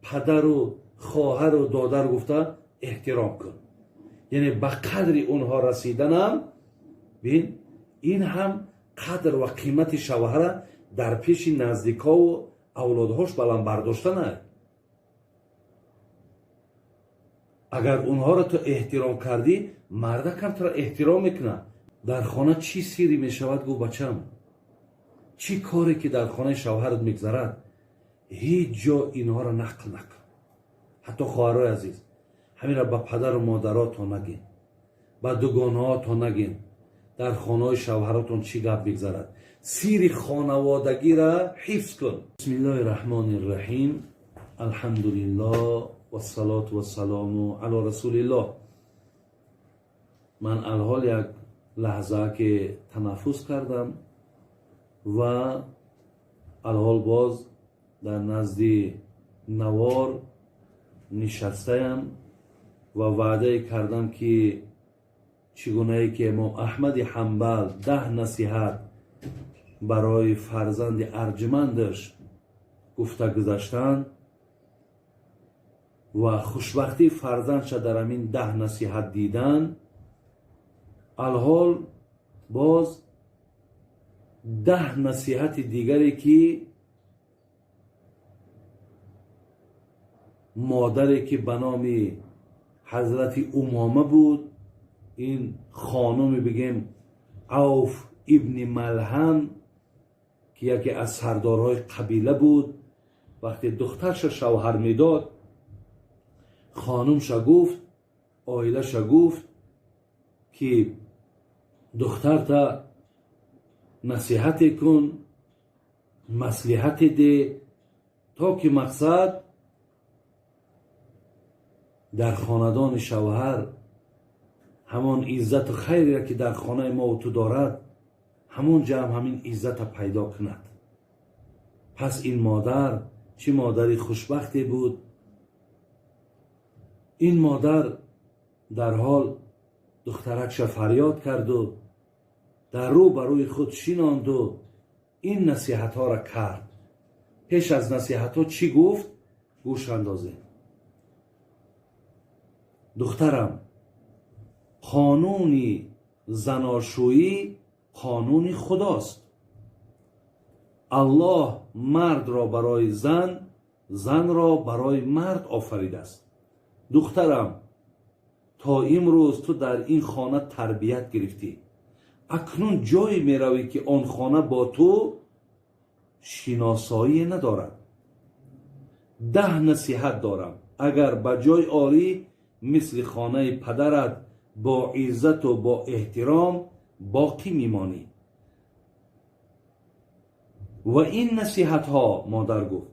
Падару хоҳару додар гуфта эҳтиром кун. Яъне ба қадри онҳо расиданам, бин, ин ҳам қадр ва қимати шавҳара дар пеши наздикову авлодҳош баланд бардоштана. Агар онҳоро ту эҳтиром кардӣ, мардакам туро эҳтиром мекунад. Дар хона чӣ сирре мешавад, гӯ бачам, чӣ коре ки дар хонаи шавҳарат мегзарад, ҳеҷ ҷо инҳоро нақл накун. Ҳатто хоҳарои азиз, ҳаминро ба падару модаротон нагин, ба дугонаҳотон нагин. Дар хонаҳои шавҳаротон чӣ гап мегзарад, сири хонаводагиро ҳифз кун. Бисмиллоҳи раҳмони раҳим, алҳамдулиллоҳ вассалоту вассалому ало расулиллоҳ. Ман алҳол як лаҳза ки танаффус кардам ва алҳол боз дар назди навор нишастаям ва ваъдае кардам ки чӣ гунае ки имом Аҳмади Ҳанбал 10 насиҳат барои фарзанди арҷмандаш гуфта гузаштанд ва хушбахтии фарзандша дар ҳамин 10 насиҳат дидан, алҳол боз 10 насиҳати дигаре ки модаре ки ба номи ҳазрати Умома буд, ин хонуме бигем Авф ибни Малҳам, ки яке аз сардорҳои қабила буд, вақте духтарша шавҳар медод, хонумша гуфт, оилаша гуфт ки духтарта насиҳате кун, маслиҳате де, то ки мақсад дар хонадони шавҳар ҳамон иззату хайре ки дар хонаи мо ту дорад, ҳамон ҷамъ ҳамин иззата пайдо кунад. Пас ин модар чӣ модари хушбахте буд. Ин модар дарҳол духтаракша фарёд карду дар рӯ ба рӯи худ шинонду ин насиҳатҳоро кард. Пеш аз насиҳатҳо чӣ гуфт? Гӯш андозем. Духтарам, қонуни заношӯӣ қонуни худост. Аллоҳ мардро барои зан, занро барои мард офаридааст. Духтарам, то имрӯз ту дар ин хона тарбият гирифтӣ. Акнун ҷое меравӣ ки он хона бо ту шиносоӣ надорад. 10 насиҳат дорам. Агар ба ҷой орӣ, мисли хонаи падарат бо иззату бо эҳтиром боқӣ мемонӣ. Ва ин насиҳатҳо, модар гуфт,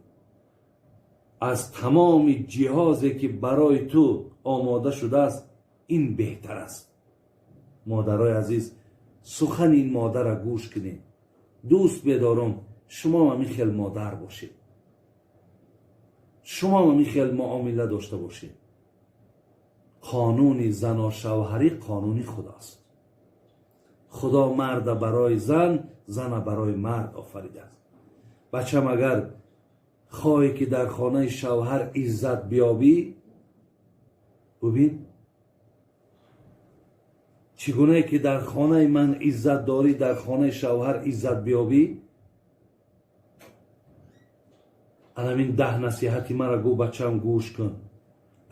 аз тамоми ҷиҳозе ки барои ту омода шудааст, ин беҳтар аст. Модарои азиз, сухани ин модарро гӯш кунед. Дӯст бедорум, шумо ҳамин хел модар бошед, шумо ҳамин хел муомила дошта бошед. Қонуни заношавҳарӣ қонуни худост. Худо марда барои зан, зана барои мард офаридааст. Бачам, агар хоҳӣ ки дар хонаи шавҳар иззат биёбӣ, бубин чӣ гунае ки дар хонаи ман иззат дорӣ, дар хонаи шавҳар иззат биёбӣ. Анамин 10 насиҳати маро гӯ бачам, гӯш кун.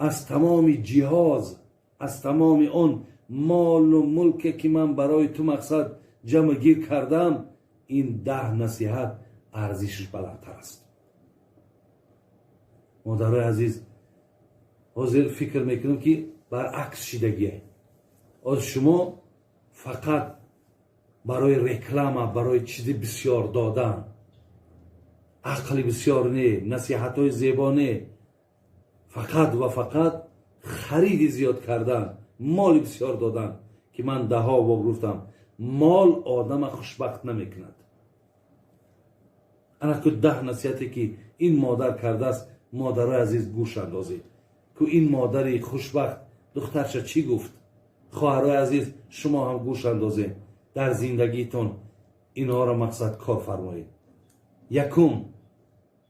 Аз тамоми ҷиҳоз, аз тамоми он молу мулке ки ман барои ту мақсад ҷамъ гир кардам, ин 10 насиҳат арзишаш баландтар аст. Модарои азиз, ҳозир фикр мекунам ки баръакс шидагие. Ҳозир шумо фақат барои реклама, барои чизи бисёр додан, ақли бисёр не, насиҳатҳои зебо не, фақат ва фақат хариди зиёд кардан, моли бисёр додан, ки ман даҳо бор гуфтам, мол одама хушбахт намекунад. Ана ку 10 насиҳате ки ин модар кардааст, модарои азиз гӯш андозед. Ку ин модари хушбахт духтарша чӣ гуфт? Хоҳарои азиз, шумо ҳам гӯш андозед, дар зиндагитон инҳоро мақсад кор фармоед. Якум,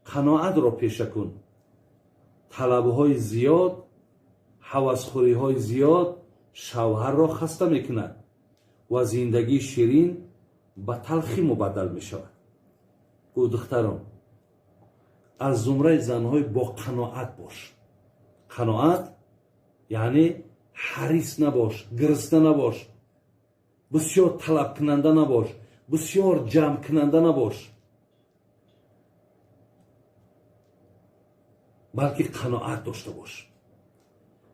қаноатро пеша кун. Талабҳои зиёд, ҳавасхӯриҳои зиёд шавҳарро хаста мекунад ва зиндагии ширин ба талхӣ мубаддал мешавад. Гуфт: духтарон, аз зумраи занҳои бо қаноат бош. Қаноат яъне ҳарис набош, гирисна набош, бисёр талабкунанда набош, бисёр ҷамъкунанда набош, балки қаноат дошта бош.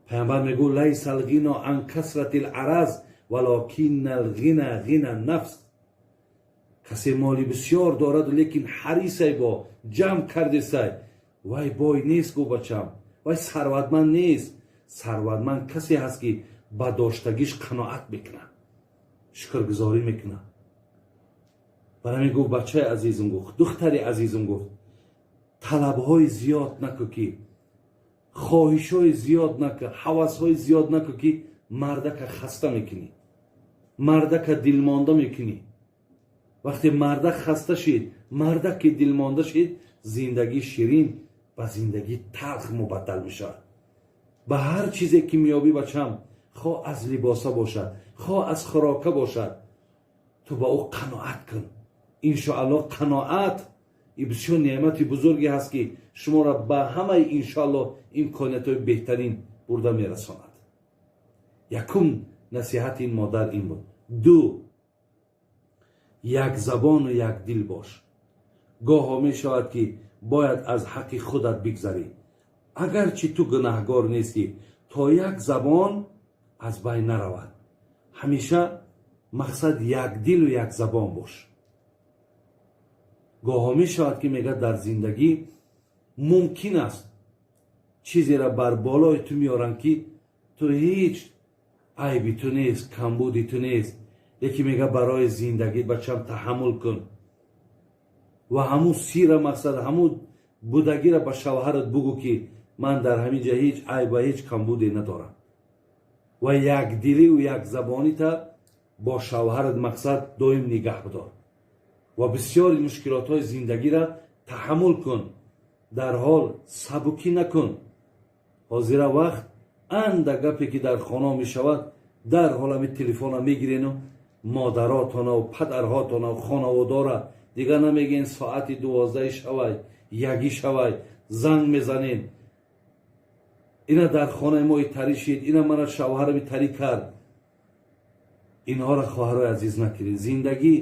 Пайғамбар мегӯ: лайса алғино ан касрати ларазз валокинна алғина ғина нафс. Касе моли бисёр дорад, лекин ҳарисай, бо ҷамъ кардесай, вай бой нест. Гӯ бачам, вай сарватманд нест. Сарватманд касе ҳаст, ки ба доштагиш қаноат мекунад, шукргузорӣ мекунад. Бар ҳамин гуфт: бачаи азизм, гуфт, духтари азизм, гуфт, талабҳои зиёд наку, ки хоҳишҳои зиёд наку, ҳавасҳои зиёд наку, ки мардака хаста мекунӣ, мардака дилмонда мекунӣ. Вақте мардак хаста шид, мардак ки дилмонда шид, зиндагии ширин ба зиндагии талх мубаддал мешавад. Ба ҳар чизе ки меёбӣ, бачам, хоҳ аз либоса бошад, хоҳ аз хӯрока бошад, ту ба ӯ қаноат кун. Иншоаллоҳ, қаноат и бисёр неъмати бузурге ҳаст, ки шуморо ба ҳамаи, иншоаллоҳ, имкониятҳои беҳтарин бурда мерасонад. Якум насиҳати ин модар ин буд. Ду, як забону як дил бош. Гоҳо мешавад, ки бояд аз ҳаққи худат бигзарӣ, агарчи ту гунаҳгор нестӣ, то як забон аз байн наравад. Ҳамеша мақсад як дилу як забон бош. Гоҳо мешавад, ки мегӯяд, дар зиндагӣ мумкин аст чизеро бар болои ту меоранд, ки ту ҳеҷ айби ту нест, камбуди ту нест, лекин мега, барои зиндагӣ, бачам, таҳаммул кун ва ҳамун сира, мақсад ҳамун будагиро ба шавҳарат бугӯ, ки ман дар ҳамин ҷа ҳеҷ айб ва ҳеҷ камбуде надорам, ва якдиливу якзабонита бо шавҳарат, мақсад, доим нигаҳ бидор ва бисёри мушкилотҳои зиндагиро таҳаммул кун, дар ҳол сабукӣ накун. Ҳозира вақт анда гапе ки дар хона мешавад, дар ҳол ҳами телефона мегирену модаротонаву падарҳотонаву хонаводора дигар намегӯен, соати 12 шавай, ягӣ шавай, занг мезанен: ина дар хонаи мо итарӣ шид, ина мана шавҳарам итарӣ кард. Инҳоро, хоҳарои азиз, накунед. Зиндагӣ,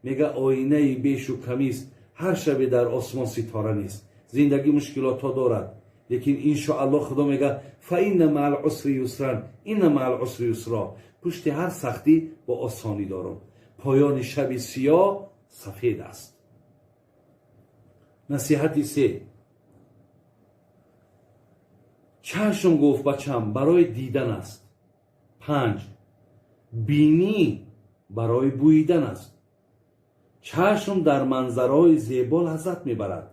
мега, оинаи бешу камист, ҳар шабе дар осмон ситора нест. Зиндагӣ мушкилотҳо дорад, лекин иншоаллоҳ, Худо мега: فإن مع العسر يسرا، إن مع العسر يسرا. Пушти ҳар сахтӣ бо осонӣ дорам, поёни шаби сиёҳ сафед аст. Насиҳати се: чашм, гуфт, бачам, барои дидан аст. Панҷ, бинӣ барои бӯидан аст. Чашм дар манзараҳои зебо лаззат мебарад.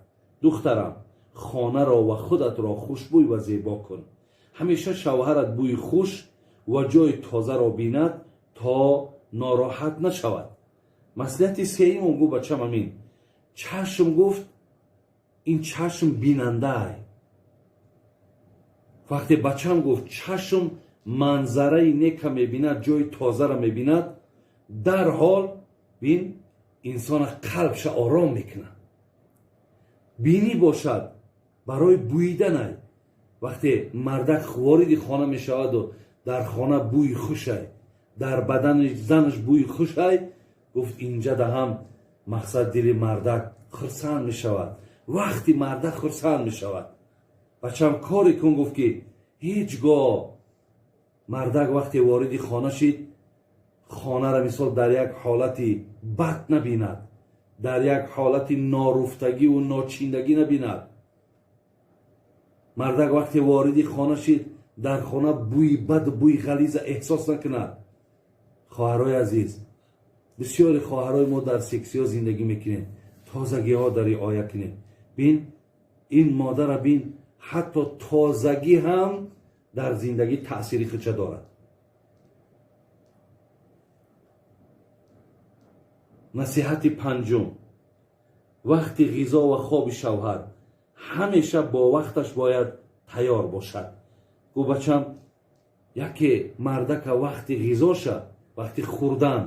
Духтарам, хонаро ва худатро хушбӯй ва зебо кун. Ҳамеша шавҳарат бӯи хуш ва ҷои тозаро бинад, то нороҳат нашавад. Маслиҳати сеюмам, гуфт, бачам, амин: чашм, гуфт, ин чашм бинандаай. Вақте, бачам, гуфт, чашм манзараи нека мебинад, ҷои тозаро мебинад, дарҳол, бин, инсона қалбша ором мекунад. Бинӣ бошад барои бӯиданай. Вақте мардак вориди хона мешаваду дар хона бӯи хушай, дар бадани занаш бӯи хушай, гуфт, инҷа даҳам, мақсад, дили мардак хурсанд мешавад. Вақти мардак хурсанд мешавад, бачам, коре кун, гуфт, ки ҳеҷ гоҳ мардак вақте вориди хона шид, хонаро, мисол, дар як ҳолати бад набинад, дар як ҳолати норуфтагиву ночиндагӣ набинад. Мардак вақте вориди хона шид, дар хона бӯи баду бӯи ғализа эҳсос накунад. Хоҳарои азиз, бисёри хоҳарои мо дар сексиҳо зиндагӣ мекунем, тозагиҳо дар риоя кунем. Бин, ин модара бин, ҳатто тозагӣ ҳам дар зиндагӣ таъсири худша дорад. Насиҳати панҷум: Вақти ғизо ва хоби шавҳар ҳамеша бо вақташ бояд тайёр бошад. Гӯ бачам, яке мардака вақти ғизоша, вақти хӯрдан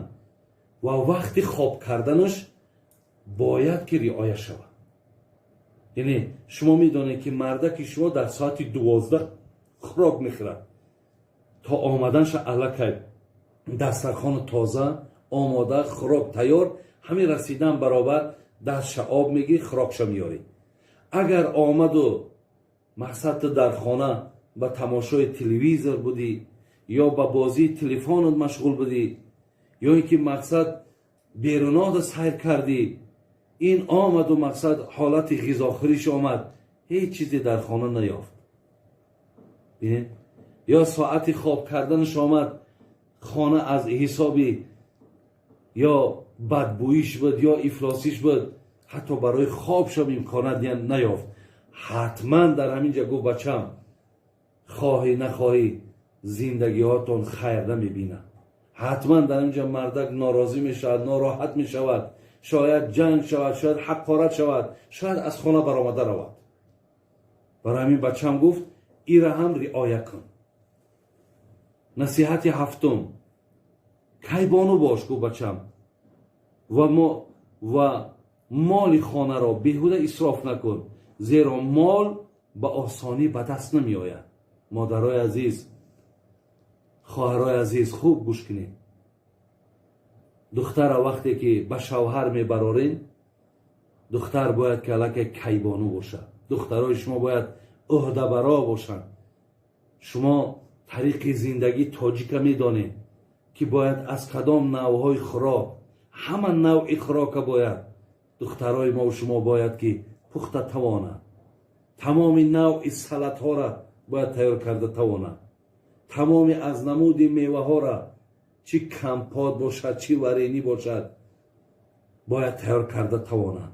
ва вақти хоб карданаш бояд ки риоя шавад. Яъне шумо медонед, ки мардаки шумо дар соати 12 хӯрок мехӯрад, то омаданша аллакай дастархону тоза омода, хӯрок тайёр, ҳамин расидан баробар дастша об мегирӣ, хӯрокша меёрӣ. Агар омаду мақсад ту дар хона ба тамошои телевизор будӣ ё ба бозии телефонат машғул будӣ, ё ин ки мақсад берунода сайр кардӣ, ин омаду мақсад ҳолати ғизохӯриш омад, ҳеҷ чизе дар хона наёфт. Бинед, ё соати хоб карданаш омад, хона аз ҳисоби ё бадбӯиш буд, ё ифлосиш буд, ҳатто барои хобшам имконат наёфт. Ҳатман дар ҳамин ҷа гуфт бачам, хоҳӣ нахоҳӣ зиндагиҳотон хайр намебинад. Ҳатман дар ин ҷа мардак норозӣ мешавад, нороҳат мешавад, шояд ҷанг шавад, шояд ҳақорат шавад, шояд аз хона баромада равад. Барои ҳамин бачам гуфт, ира ҳам риоя кун. Насиҳати ҳафтум, кайбону бош, гуфт бачам, ва моли хонаро беҳуда исроф накун, зеро мол ба осонӣ ба даст намеояд. Модарои азиз, хоҳарои азиз, хуб гӯш кунед. Духтара вақте ки ба шавҳар мебарорем, духтар бояд ки аллакай кайбону бошад. Духтарои шумо бояд ӯҳдабаро бошанд. Шумо тариқи зиндагии тоҷика медонед, ки бояд аз кадом навъҳои хӯрок, ҳама навъи хӯрока бояд духтарои мо шумо бояд ки пухта тавонад. Тамоми навъи салатҳоро бояд тайёр карда тавонад. Тамоми аз намуди меваҳоро, чӣ компот бошад, чӣ варенӣ бошад, бояд тайёр карда тавонад.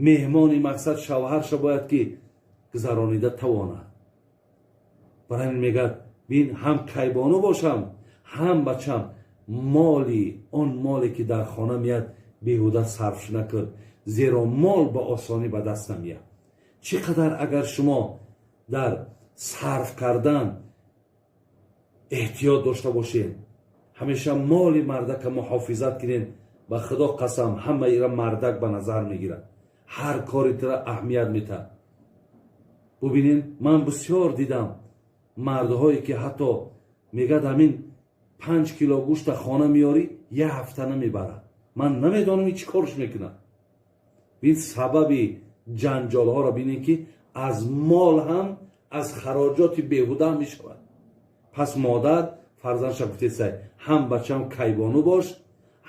Меҳмони мақсад шавҳарша бояд ки гузаронида тавонад. Барои ҳамин мегӯяд, бин, ҳам кайбону бошам, ҳам бачам моли он моле ки дар хона меяд беҳуда сарф накун, зеро мол ба осонӣ ба даст намеяд. Чӣ қадар агар шумо дар сарф кардан эҳтиёт дошта бошед, ҳамеша моли мардака муҳофизат кунед, ба худо қасам ҳама ира мардак ба назар мегирад, ҳар кори тира аҳамият метаҳад. Бубинед, ман бисёр дидам мардҳое ки ҳатто мегӯяд ҳамин 5 кило гӯшта хона меёрӣ, як ҳафта намебарад. Ман намедонам чӣ корш мекунад. Бин сабаби ҷанҷолҳоро бинед, ки аз мол ҳам аз хароҷоти беҳуда ҳам мешавад. Пас модар фарзандша гуфтесай, ҳам бачам кайбону бош,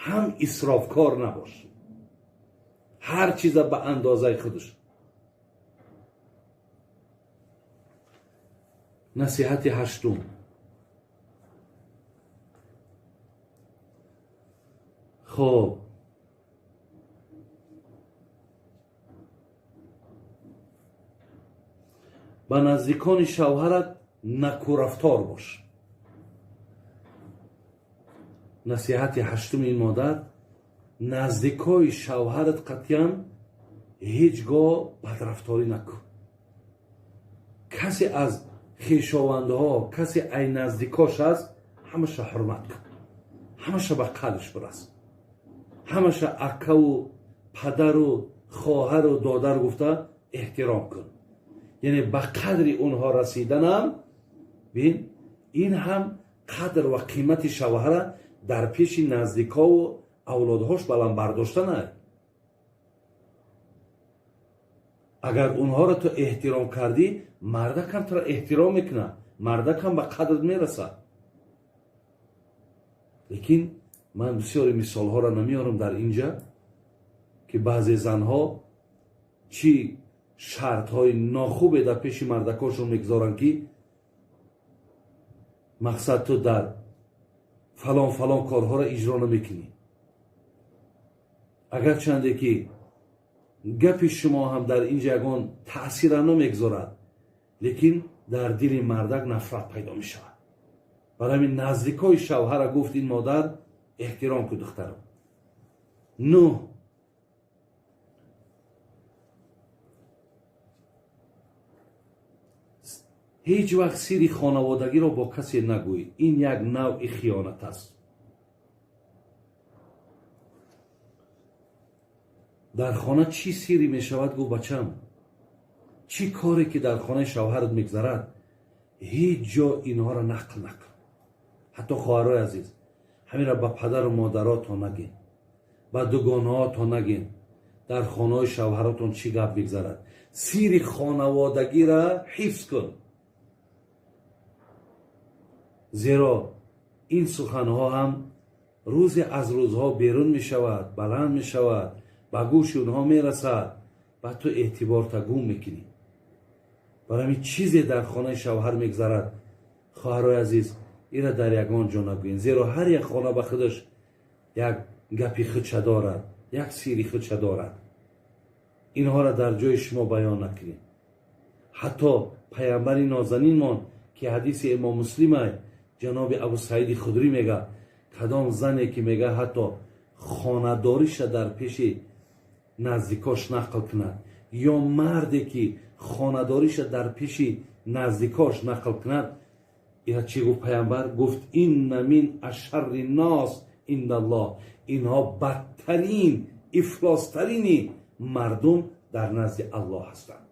ҳам исрофкор набош, ҳар чиза ба андозаи худаш. Насиҳати ҳаштум, хоб, ба наздикони шавҳарат накӯрафтор бош. Насиҳати ҳаштуми ин модар, наздикои шавҳарат қатъиян ҳеҷ гоҳ бадрафторӣ накун. Касе аз хешовандаҳо, касе ай наздикош аст, ҳамаша ҳурмат кун, ҳамаша ба қадрш бирас, ҳамаша акаву падару хоҳару додар гуфта эҳтиром кун. Яъне ба қадри онҳо расиданам, бин, ин ҳам қадр ва қимати шавҳара дар пеши наздикову авлодҳош баланд бардоштанай. Агар онҳоро ту эҳтиром кардӣ, мардакам туро эҳтиром мекунад, мардакам ба қадрат мерасад. Лекин ман бисёри мисолҳоро намеорам дар инҷа, ки баъзе занҳо чӣ шартҳои нохубе дар пеши мардакошон мегузоранд, ки мақсад ту дар фалон фалон корҳоро иҷро намекунӣ. Агарчанде ки гапи шумо ҳам дар инҷа ягон таъсира намегузорад, лекин дар дили мардак нафрат пайдо мешавад. Барои ҳамин наздикои шавҳара гуфт ин модар, эҳтиром кун духтарам. 9, Ҳеҷ вақт сири хонаводагиро бо касе нагӯй, ин як навъи хиёнат аст. Дар хона чӣ сире мешавад, гӯ бачам, чӣ коре ки дар хонаи шавҳарат мегзарад, ҳеҷ ҷо инҳоро нақл накун. Ҳатто хоҳарои азиз, ҳаминро ба падару модаротон нагин, ба дугонаҳотон нагин. Дар хонаҳои шавҳаротон чӣ гап мегзарад, сири хонаводагиро ҳифз кун, зеро ин суханҳо ҳам рӯзе аз рӯзҳо берун мешавад, баланд мешавад, ба гӯши онҳо мерасад, ба ту эътиборта гум мекунӣ. Барои ҳамин чизе дар хонаи шавҳар мегзарад, хоҳарои азиз, ира дар ягон ҷо нагӯен, зеро ҳар як хона ба худаш як гапи худша дорад, як сири худша дорад. Инҳоро дар ҷои шумо баён накунед. Ҳатто паямбари нозанинмон, ки ҳадиси имом муслимай, ҷаноби Абу Саиди Худрӣ мега, кадом зане ки мега ҳатто хонадориша дар пеши наздикош нақл кунад, ё марде ки хонадориша дар пеши наздикош нақл кунад, ира чӣ гуфт паямбар? Гуфт: инна мин ашарри нос индаллоҳ. Инҳо бадтарин, ифлостарини мардум дар назди Аллоҳ ҳастанд.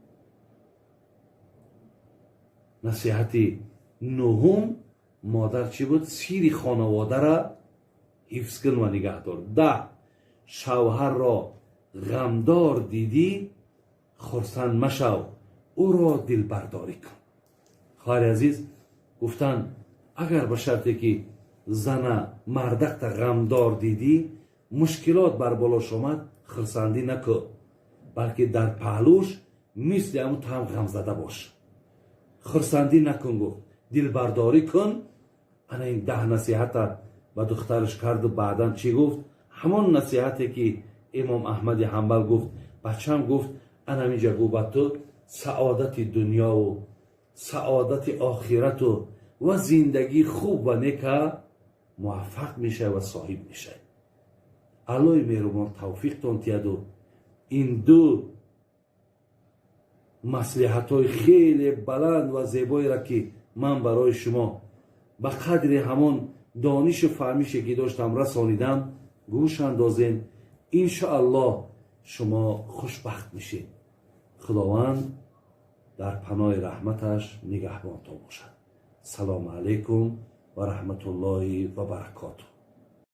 Насиҳати нуҳум модар чӣ буд? Сири хонаводаро ҳифз кун ва нигаҳдор. 10. Шавҳарро ғамдор дидӣ, хурсанд машав, ӯро дилбардорӣ кун. Хоҳари азиз, гуфтанд, агар ба шарте ки зана мардакта ғамдор дидӣ, мушкилот бар болош омад, хурсандӣ накун, балки дар паҳлӯш мисли ҳамун ту ҳам ғамзада бош. Хурсандӣ накун, гуфт, дилбардорӣ кун. Ана ин 10 насиҳата ба духтараш карду баъдан чӣ гуфт? Ҳамон насиҳате ки имом Аҳмади Ҳанбал гуфт, бачам гуфт, ана ҳаминҷа гӯ ба ту саодати дунёву саодати охирату ва зиндагии хуб ва нека муваффақ мешавӣ ва соҳиб мешавӣ. Аллоҳи меҳрубон тавфиқтон тиҳаду ин ду маслиҳатҳои хеле баланд ва зебоеро ки ман барои шумо ба қадри ҳамон донишу фаҳмише ки доштам расонидам, гӯш андозен. Иншоаллоҳ шумо хушбахт мешед. Худованд дар паноҳи раҳматаш нигаҳбонтон бошад. Салому алайкум ва раҳматуллоҳи ва баракотуҳ.